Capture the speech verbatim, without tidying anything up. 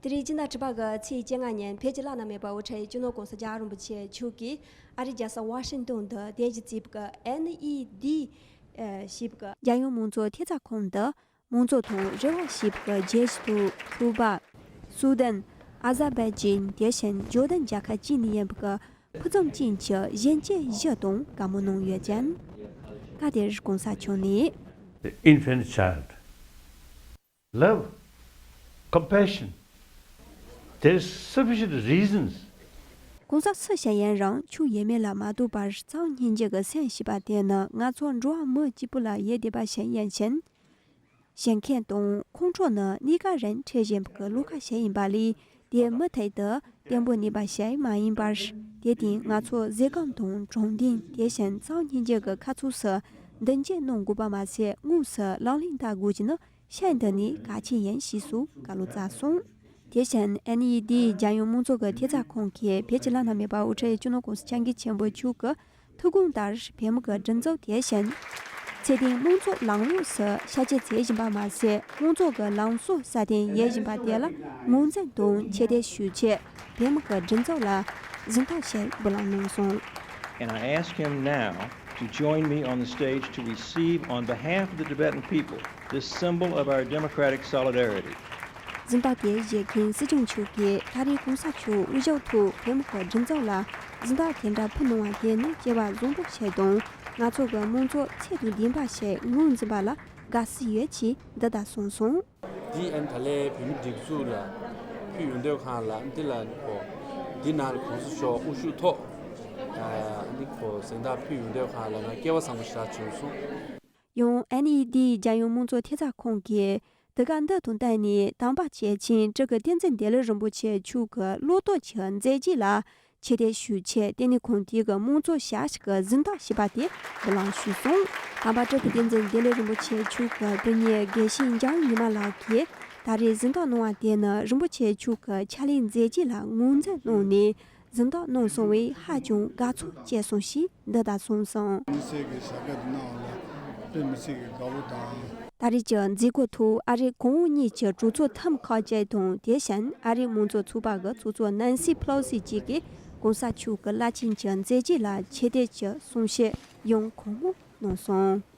དེ་རིང་སྤྱི་ཟླ་དྲུག་པ་གི་ཚེས་བཅོ་ལྔ་ཉིན་བོད་ཀྱི་བླ་ན་མེད་པ་དབུ་ཁྲིད་སྤྱི་ནོར་༸གོང་ས་༸རྒྱལ་བ་རིན་པོ་ཆེ་མཆོག་གིས་ཨ་རིའི་རྒྱལ་ས་ཝ་ཤིང་ཏོན་དུ་དེ་བཞིན་བརྩིས་པའི་ཨེན་ཨི་ཌི་ཞེས་པའི་རྒྱལ་ཡོངས་མང་གཙོ་ཐེབས་རྩ་ཁང་དུ། མང་གཙོ་དང་རེ་བ་ཞེས་པའི་རྒྱལ་སྤྱི་དང་ཁུ་པ། སུ་དན། ཨ་ཟར་བའི་ཅན། དེ་བཞིན་ཇོར་ཌན་རྒྱལ་ཁབ་བཅས་ནས་ཡིན་པའི་ཕུན་སུམ་ཅན་གྱི་གཞོན་སྐྱེས་བཞི་དང་བཀའ་མོལ་གནང་ཡོད་ཅིང་། སྐབས་དེར་༸གོང་ས་མཆོག་ནས། The infant child. Love, compassion. There is sufficient reasons. གང་ཟག་སུ་ཞིག་ཡིན་རུང་ཆོས་ཡོད་མེད་ལ་མ་ལྟོས་པར་གཙང་སྙིང་རྗེ་གི་སེམས་ཞེས་པ་དེ་ནི་ང་ཚོ་འགྲོ་བ་མི་གཅིག་པུ་ལ་ཡོད་བསྡད་པ་ཞིག་ཡིན་ཕྱིན། བཞེངས་མཁན་དང་ཁོང་ཁྲོ་ནི་གནས་སྐབས་རིང་འཕྲད་བཞིན་པའི་བློ་ཁ་ཞིག་ཡིན་པ་ལས། དེ་མུ་མཐུད་དུ་བརྟན་པོ་གནས་པ་ཞིག་མ་ཡིན་པར། དེ་དེང་ང་ཚོ་ཟས་སྐོམ་དང་དྲང་བདེན། དེ་བཞིན་གཙང་སྙིང་རྗེ་གི་ཁ་ཕྱོགས་སུ་མདུན་སྐྱོད་གནང་དགོས་པ་མ་ཟད། དངོས་སུ་ལག་ལེན་བསྟར་དགོས་ཀྱི་ནི་ཤིན་ཏུ་ནས་གལ་ཆེན་ཡིན་ཞེས་སོགས་བཀའ་སློབ་སྩལ་སོང་། དེ་བཞིན་ཨེན་ཨི་ཌི་རྒྱལ་ཡོངས་མང་གཙོ་གི་ཐེབས་རྩ་ཁང་གིས་བོད་ཀྱི་བླ་ན་མེད་པ་དབུ་ཁྲིད་སྤྱི་ནོར་༸གོང་ས་༸སྐྱབས་མགོན་ཆེན་པོ་མཆོག་གི་ཐུགས་དགོངས་ལྟར་བོད་མི་གི་སྒྲིག་འཛུགས། དེ་བཞིན་ཚད་ལྡན་དམངས་གཙོའི་ལམ་ལུགས་སུ་ཤར་སྐྱོད་བྱེད་བཞིན་པ་མ་ཟད། དམངས་གཙོ་གི་ལམ་སྲོལ་སྲ་བརྟན་ཡོད་བཞིན་པ་དེ་ལ་ངོས་འཛིན་དང་ཆེ་བསྟོད་ཞུ་ཆེད་བོད་མི་གི་སྒྲིག་འཛུགས་ལ་གཟེངས་རྟགས་ཤིག་འབུལ་གནང་སོང་། And I ask him now to join me on the stage to receive on behalf of the Tibetan people this symbol of our democratic solidarity. གཟེངས་རྟགས་དེ་བཞེས་མཁན་སྲིད་སྐྱོང་མཆོག་གིས་ད་རེས་༸གོང་ས་མཆོག་དབུ་བཞུགས་ཐོག་བོད་མི་གི་སྒྲིག་འཛུགས་ལ་གཟེངས་རྟགས་དེ་འདྲ་ཕུལ་གནང་བ་དེ་ནི་སྐལ་བ་བཟང་པོ་ཞིག་དང་། ང་ཚོ་གི་དམངས་གཙོ་ཚད་དང་ལྡན་པ་ཞིག་ངོས་འཛིན་པ་ལ་དགའ་བསུ་ཡོད་ཅེས་འདི་ལྟར་གསུངས་སོང་། འདི་ཨན་ད་ལའི་བོད་མི་སྒྲིག་འཛུགས་ལ་ཕུལ་ཡོང་དུས་སྒང་ལ་འདི་ལ་ཁོ་འདི་ནང་ལ་༸གོང་ས་མཆོག་དབུ་བཞུགས་ཐོག་ཨ་འདི་ཁོ་གཟེངས་རྟགས་ཕུལ་ཡོང་དུས་སྒང་ལ་ང་སྐལ་བ་བཟང་པོ་ཞིག་བྱུང་སོང་། ཡང་ཨེན་ཨི་ཌི་རྒྱལ་ཡོངས་དམངས་གཙོ་ཐེབས་རྩ་ཁང་གིས་དུས་སྐབས་འདི་དང་བསྟུན་ནས་དམ་པ་སྐྱེས་ཆེན་བཅུ་དགུ་བསྟན་འཛིན་བདེ་ལེགས་རིན་པོ་ཆེ་མཆོག་གི་བློ་སྟོབས་ཀྱི་མཛད་རྗེས་ལ་ཆེ་བསྟོད་ཞུ་ཆེད་ལྟེ་གནས་ཁང་དེ་གི་དམངས་གཙོ་ཞབས་ཞུ་གི་གཟེངས་རྟགས་ཞེས་པ་དེ་འབུལ་གནང་ཞུས་སོང་། དམ་པ་བཅུ་དགུ་བསྟན་འཛིན་བདེ་ལེགས་རིན་པོ་ཆེ་མཆོག་གི་བུ་གཉེར་དགེ་བཤེས་འཇམ་དབྱངས་ཉི་མ་ལགས་ཀྱིས་ད་རེས་གཟེངས་རྟགས་གནང་བ་དེ་ནི་རིན་པོ་ཆེ་མཆོག་གི་ཕྱག་ལས་མཛད་རྗེས་ལ་ངོས་འཛིན་གནང་ནས། གཟེངས་རྟགས་གནང་སོང་བས་ཧ་ཅང་དགའ་ཚོར་སྐྱེས་སོང་ཞེས་འདི་ལྟར་གསུངས་སོང་། མི་སེར་གྱི་ཞབས་སྐྱེལ་དུ་གནང་བ་ལ་དཔེ་མི་སྲིད་ཀྱི་དགའ་བོ་དང་། ད་རེས་ཀྱི་མཛད་སྒོ་ཐོག་ཨ་རིའི་གོང་འོག་གཉིས་ཀྱི་གྲོས་ཚོགས་ཁྲིམས་ཁག་ཅན་དང་། དེ་བཞིན་ཨ་རིའི་དམངས་གཙོ་ཚོགས་པ་གི་ཚོགས་གཙོ་ནན་སི་ཕེ་ལོ་སི་བཅས་ཀྱིས་༸གོང་ས་མཆོག་གི་བླ་ཆེན་གྱི་མཛད་རྗེས་ལ་ཆེ་བསྟོད་ཀྱི་གསུང་བཤད་ཡང་གང་མང་གནང་སོང་།